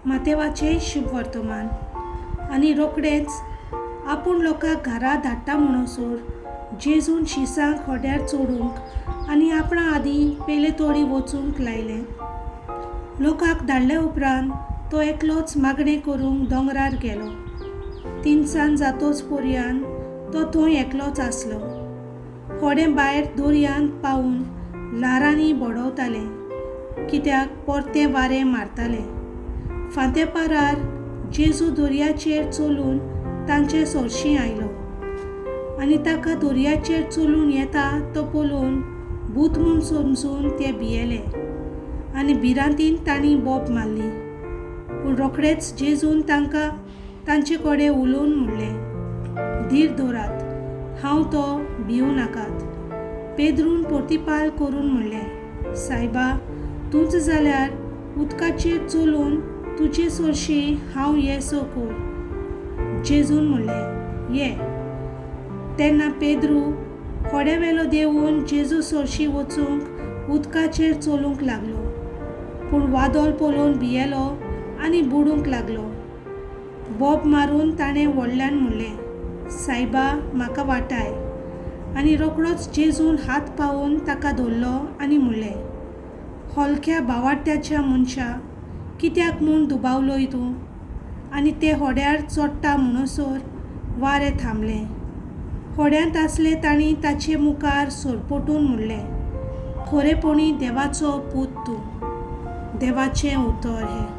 मातेवाचें शुभ वर्तमान. आनी रोखडेंच आपूण लोकांक घरा धाडटा म्हणसर जेजून शिसांक होड्यार चडूंक आनी आपणा आदीं पेले तोडी वचूंक लायलें. लोकांक धाडले उपरांत तो एकलोच मागणें करूंक दोंगरार गेलो. तिनसांज जातोच पर्यान तो थंय एकलोच आसलो. होडें भायर दर्यांत पावून ल्हारांनी बडवतालें, कित्याक परतें वारें मारतालें. फांतेपारार जेजू दर्याचेर चलून तांचे सरशीं आयलो आनी ताका दर्याचेर चलून येता तो पळोवन भूत म्हूण समजून ते भियेले आनी भिरांतीन तांणी बोब मारली. पूण रोखडेच जेजून तांकां तांचे कडेन उलोवन म्हणलें, धीर दवरात, हांव तो, भिवूं नाकात. पेद्रून प्रतिपाल करून म्हणलें, सायबा, तूंच जाल्यार उदकाचेर चलून तुजे सरशीं हांव येसो कर. जेजून म्हणलें, ये. तेन्ना पेद्रू होड्यावेलो देंवून जेजू सरशीं वचूंक उदकाचेर चलूंक लागलो. पूण वादळ पळोवन भियेलो आनी बुडूंक लागलो. बोब मारून ताणें व्हडल्यान म्हणलें, सायबा, म्हाका वाटाय. आनी रोखडोच जेजून हात पावोवन ताका धरलो आनी म्हणलें, हलक्या भावाड्त्याच्या मनशा, कित्याक म्हूण दुबावलोय तूं? आनी ते होड्यार चडटा म्हणसर वारें थांबलें. होड्यांत आसले तांणी ताचे मुखार सरपटून म्हणलें, खरेपणी देवाचो पूत तूं. देवाचें उतर हें.